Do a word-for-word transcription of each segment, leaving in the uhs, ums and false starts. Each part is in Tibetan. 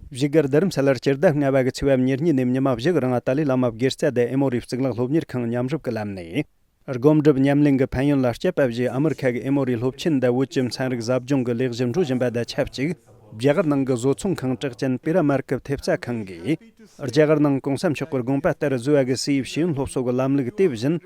བཞུགས་སྒར་རྡ་རམ་ས་ལར་སྤྱི་ཟླ་ལྔ་པ་གི་ཚེས་པ་ཉེར་གཉིས་ནས་ཉི་མ་བཞི་གི་རིང་ཏཱ་ལའི་བླ་མ་སྒེར་རྩ་དང་ཨེ་མོ་རི་གཙུག་ལག་སློབ་གཉེར་ཁང་མཉམ་རུབ་ཀྱི་ལམ་ནས། སྒོམ་སྒྲུབ་ཉམས་ལེན་གྱི་ཕན་ཡོན་ལ་དཔྱད་པ་བཞིན་ཨ་མི་རི་ཁ་གི་ཨེ་མོ་རི་སློབ་ཆེན་དང་བོད་ཀྱི་ཚན་རིག་ཟབ་སྦྱོང་གི་ལས་གཞི་འགྲོ་བཞིན་པ་དང་ཆབས་ཅིག་རྒྱ་གར་ནང་གི་བཟོ་ཚོང་ཁང་གྲགས་ཅན་པི་ར་མར་གྱི་ཐེབས་རྩ་ཁང་གིས། རྒྱ་གར་ནང་གོང་ས་མཆོག་གི་དགོངས་པ་ལྟར་བཟོས་པ་གི་སའི་ཤེས་ཡོན་སློབ་གསོ་གི་ལམ་ལུགས་དེ་བཞིན།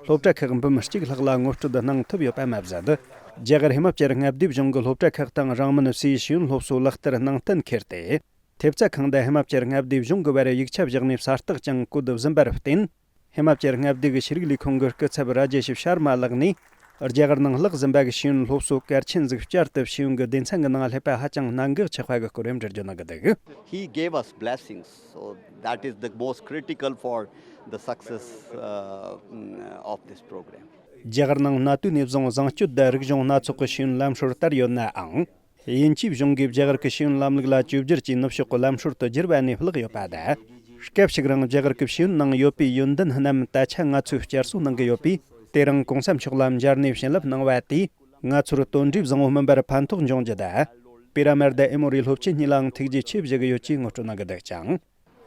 སློབ་གྲྭ་ཁག་འབུམ་གཅིག་ལྷག་ལ་ངོ་སྤྲོད་གནང་ཐུབ་ཡོད་པ་མ་ཟད། རྒྱ་གར་ཧི་མ་ཅལ་མངའ་སྡེ་གཞུང་གི་སློབ་གྲྭ་ཁག་དང་རང་མིན་སའི་ཤེས་ཡོན་སློབ་གསོ་ལག་བསྟར་ནང་གཏན་འཁེལ་ཏེ། ཐེབས་རྩ་ཁང་དང་ཧི་མ་ཅལ་མངའ་སྡེ་གཞུང་གི་བར་ཡིག་ཆ་བཞག་ནས་གསལ་རྟགས་ཀྱང་བཀོད་ཟིན་པར་བརྟེན། ཧི་མ་ཅལ་མངའ་སྡེ་གི་ཤེས་རིག་ལས་ཁུངས་ཀྱི་སྐུ་ཚབ་ར་ཇེ་ཤི་ཤར་མ་ལགས་ནས། རྒྱ་གར་ནང་བརླག་ཟིན་པ་གི་ཤེས་ཡོན་སློབ་གསོ་གལ་ཆེན་ཟིག་བསྐྱར་དུ་ཤེས་ཡོན་གྱི་སྡེ་ཚན་གྱི་ནང་སླེབས་པ་ཧ་ཅང་གནད་འགག་ཆགས་པ་གི་སྐོར་འགྲེལ་བརྗོད་གནང་གི་འདུག He gave us blessings, so that is the most critical for the success uh, mm, of this program. རྒྱ་གར་ནང་གནའ་དུས་ནས་བཟུང་བཟང་སྤྱོད་དང་རིག་གཞུང་སྣ་ཚོགས་ཀྱི་ཤེས་ཡོན་ལམ་སྲོལ་དར་ཡོད་ནའང་། དབྱིན་ཇིའི་གཞུང་གིས་རྒྱ་གར་གྱི་ཤེས་ཡོན་ལམ་ལུགས་ལ་བཅོས་བསྒྱུར་གྱིས་ནུབ་ཕྱོགས་ཀྱི་ལམ་སྲོལ་དུ་བསྒྱུར་བ་ནས་བརླག་ཡོད་པ་དང་། སྐབས་ཤིག་རིང་རྒྱ་གར་གྱི་ཤེས་ཡོན་ནང་ཡོད་པའི་ཡོན་ཏན་རྣམས་ད་ཆ་ང་ཚོས་བསྐྱར་གསོ་གནང་གི་ཡོད་པས། དེ་རིང་གོང་ས་མཆོག་ལ་འབྱར་ནས་བྱིན་རླབས་གནང་བ་དེས་ང་ཚོར་དོན་འབྲས་བཟང་བོ་སྨིན་པར་ཕན་ཐོགས་འབྱུང་རྒྱུ་དང་། པི་ར་མར་དང་ཨེ་མོ་རི་སློབ་ཆེན་གཉིས་ལའང་ཐུགས་རྗེ་ཆེ་ཞུ་གི་ཡོད་ཅེས་ངོ་སྤྲོད་གནང་གི་འདུག་ཅིང་།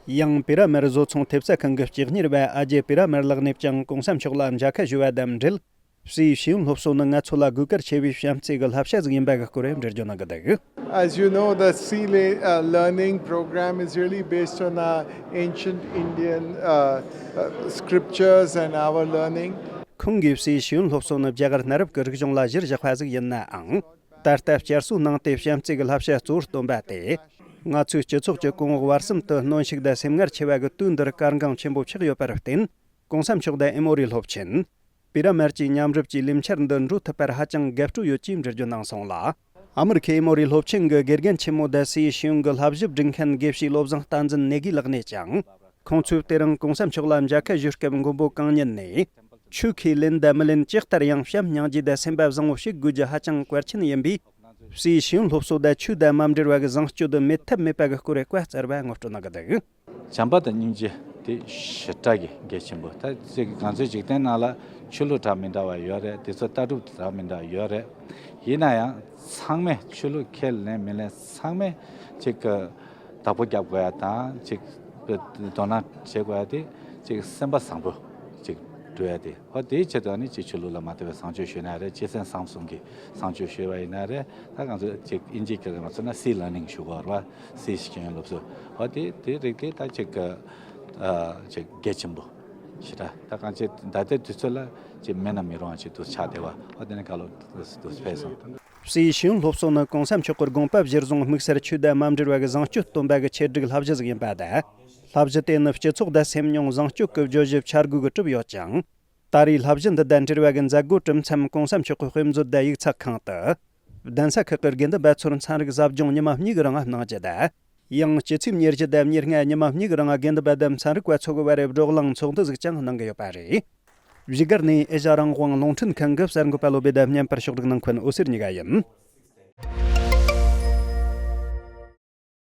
ཡང་པི་ར་མར་བཟོ་ཚོང་ཐེབས་རྩ་ཁང་གི་སྤྱི་གཉེར་བ་ཨ་ཇེ་པི་ར་མར་ལགས་ནས་ཀྱང་གོང་ས་མཆོག་ལ་མཇལ་ཁ་ཞུ་བ་དང་འབྲེལ། སའི་ཤེས་ཡོན་སློབ་གསོ་ནི་ང་ཚོ་ལ་དགོས་གལ་ཆེ་བའི་བྱམས་བརྩེ་གི་བསླབ་བྱ་ཟིག་ཡིན་པ་གི་སྐོར་འགྲེལ་བརྗོད་གནང་གི་འདུག As you know, the sea le- uh, learning program is really based on our ancient Indian uh, uh, scriptures and our learning. ཁོང་གིས་སའི་ཤེས་ཡོན་སློབ་གསོ་ནི་རྒྱ་གར་གནའ་རབས་ཀྱི་རིག་གཞུང་ལ་གཞིར་བཞག་པ་ཟིག་ཡིན་ནའང་། ད་ལྟ་བསྐྱར་གསོ་གནང་སྟེ་བྱམས་བརྩེ་གི་བསླབ་བྱ་གཙོ་བོར་བཏོན་པ་དེ། ང་ཚོའི་སྤྱི་ཚོགས་ཀྱི་གོང་འོག་བར་གསུམ་དུ་གནོན་ཤུགས་དང་སེམས་ངར་ཆེ་བ་གི་དུས་འདིར་གལ་འགངས་ཆེན་པོ་ཆགས་ཡོད་པར་བརྟེན། གོང་ས་མཆོག་དང་ཨེ་མོ་རི་སློབ་ཆེན། པི་ར་མར་གྱི་མཉམ་རུབ་ཀྱི་ལས་འཆར་འདི་འགྲོ་ཐུབ་པར་ཧ་ཅང་དགའ་སྤྲོ་ཡོད་ཅེས་འགྲེལ་བརྗོད་གནང་སོང་ལ། ཨ་མི་རི་ཁའི་ཨེ་མོ་རི་སློབ་ཆེན་གྱི་དགེ་རྒན་ཆེན་མོ་དང་སའི་ཤེས་ཡོན་གྱི་བསླབ་ཞིབ་སྒྲིག་མཁན་དགེ་བཤེས་བློ་བཟང་བསྟན་འཛིན་ནེ་གི་ལགས་ནས་ཀྱང་། ཁོང་ཚོས་དེ་རིང་གོང་ས་མཆོག་ལ་མཇལ་ཁ་ཞུ་སྐབས་མགོན་པོ་གང་ཉིད་ནས། ཆོས་ཁས་ལེན་དང་མི་ལེན་ཇི་ལྟར་ཡང་བྱམས་སྙིང་རྗེ་དང་སེམས་པ་བཟང་བོ་ཞིག་དགོས་རྒྱུ་ཧ་ཅང་གལ་ཆེན་ཡིན་པས། སའི་ཤེས་ཡོན་སློབ་གསོ་དང་ཆོས་དང་མ་འབྲེལ་བ་གི་བཟང་སྤྱོད་དུ་མེད་ཐབས་མེད་པ་གི་སྐོར་བཀའ་སྩལ་བ་ངོ་སྤྲོད་གནང་གི་འདུག་བྱམས་པ་དང་སྙིང་རྗེ་དེ་ཞེ་དྲག་གི་གལ་ཆེན་པོ། ད་ཅིག་ང་ཚོའི་འཇིག་རྟེན་ནང་ལ་ཆོས་ལུགས་འདྲ་མི་འདྲ་བ་ཡོད་རེད། དེ་ཚོ་ལྟ་གྲུབ་འདྲ་མི་འདྲ་ཡོད་རེད། ཡིན་ན་ཡང་ཚང་མས་ཆོས་ལུགས་ཁས་ལེན་མི་ལེན་ཚང་མས་ཅིག་གི་བདག་པོ་རྒྱབ་དགོས་ཡ་དང་ཅིག་དོ་སྣང་བྱེད་དགོས་ཡ་དེ་ཅིག་སེམས་པ་བཟང་པོ་ཅིག་འགྲོ་ཡ་དེ། ཨོ་དེའི་ཆེད་དུ་ནི་ཅིག་ཆོས་ལུགས་ལ་མ་ལྟོས་པའི་བཟང་སྤྱོད་ཞུས་ན་རེད། སྤྱི་སེམས་བཟང་གསུམ་གྱི་བཟང་སྤྱོད་ཞུས་པ་ཡིན་ན་རེད། ད་ང་ཚོ་ཅིག་དབྱིན་ཇིའི་སྐད་ལ་མ་མཚོན་ན་སི་ལར་ནིང་ཞུ་དགོས་རེད་བ། སི་ཤེས་ཡོན་སློབ་གསོ། ཨོ་དེ་དེ་རིགས་དེ་ད་ཅིག་ཨ་ཅིག་གལ་ཆེན་པོ་ཞེ་དྲག་ད་གང་ཅི་ད་ལྟའི་དུས་ཚོད་ལ་ཅིག་མེད་ན་མི་རུང་བ་ཅིག་ཏུ་ཆགས་བསྡད་པ། ཨོ་དེ་ནི་ག་ལོ་དུ་ཕེབས་སོང་། སའི་ཤེས་ཡོན་སློབ་གསོ་ནི་གོང་ས་མཆོག་གི་དགོངས་པ་གཞིར་བཟུང་དམིགས་བསལ་ཆོས་དང་མ་འབྲེལ་བ་གི་བཟང་སྤྱོད་སྟོན་པ་གི་ཆེད་སྒྲིག་བསླབ་གཞི་ཟིག་ཡིན་པ་དང་། བསླབ་གཞི་དེ་ནི་སྤྱི་ཚོགས་དང་སེམས་མྱོང་བཟང་སྤྱོད་ཀྱི་བརྗོད་གཞི་འཆར་འགོད་ཀྱིས་གྲུབ་ཡོད་ཅིང་། ད་རེས་བསླབ་གཞི་འདི་དང་འབྲེལ་བ་གི་མཛད་སྒོ་གྲུབ་མཚམས་གོང་ས་མཆོག་གི་དཔེ་མཛོད་དང་ཡིག་ཚགས་ཁང་དུ། གདན་ས་ཁག་གི་དགེ་འདུན་པ་ཚོར་ཚན་རིག་ཟབ་སྦྱོང་ཉི་མ་གཉིས་ཀྱི་རིང་གནང་རྒྱུ་དང་། ཡང་སྤྱི་ཚེས་ཉེར་བཞི་དང་ཉེར་ལྔ་ཉི་མ་གཉིས་ཀྱི་རིང་དགེ་འདུན་པ་དང་ཚན་རིག་པ་ཚོ་གི་བར་བགྲོ་གླེང་ཚོགས་འདུ་ཟིག་ཀྱང་གནང་གི་ཡོད་པ་རེད། བཞུགས་སྒར་ནས་ཨེ་ཤ་རང་དབང་རླུང་འཕྲིན་ཁང་གི་གསར་འགོད་པ་བློ་བྷེ་དང་བརྙན་པར་ཕྱོགས་སྒྲིག་གནང་མཁན་འོད་ཟེར་གཉིས་ཀ་ཡིན།